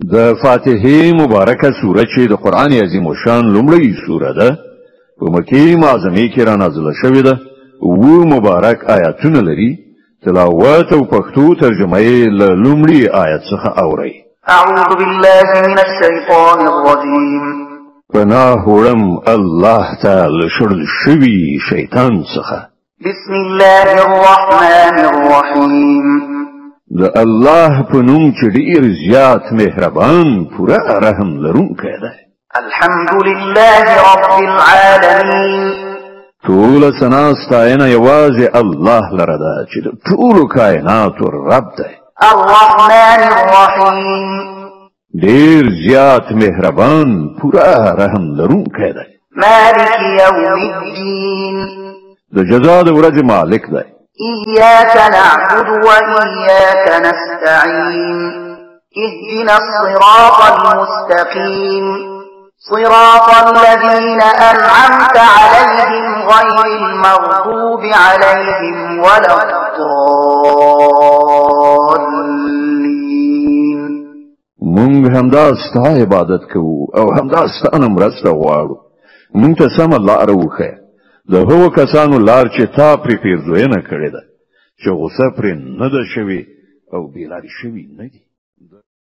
د فاتحه مبارکه سوره چې د قران عظیم الشان لومړۍ سوره ده، په مکه معظمه کې را نازله شوې ده. و مبارک آیاتونه لري. تلاوت او پښتو ترجمه یې له لومړي آیت څخه اورئ. أعوذ بالله من الشيطان الرجيم. پناه وړم الله ته له شړل شوي شیطان څخه. بسم الله الرحمن الرحيم. د الله په نوم چې ډیر زیات مهربان، پوره رحم لرونکی دی. الحمد لله رب العالمين. ټول ثنا ستاینه یوازې الله لره ده چې د ټولو کائناتو رب دی. الرحمن الرحيم. ډیر زیات مهربان، پوره رحم لرونکی دی. مالك يوم الدين. د جزا د ورځې مالک دی. إياك نعبد وإياك نستعين. اهدنا الصراط المستقيم، صراط الذين أنعمت عليهم غير المغضوب عليهم ولا الضالين. مونږ همدا ستا عبادت کوو او همدا ستا نه مرسته غواړو. مونږ ته سمه لاره وښیه، د هغو کسانو لار چې تا پرې پیرزوینه کړې ده، چې غوسه پرې نه ده شوې او بې لارې شوي نه دي.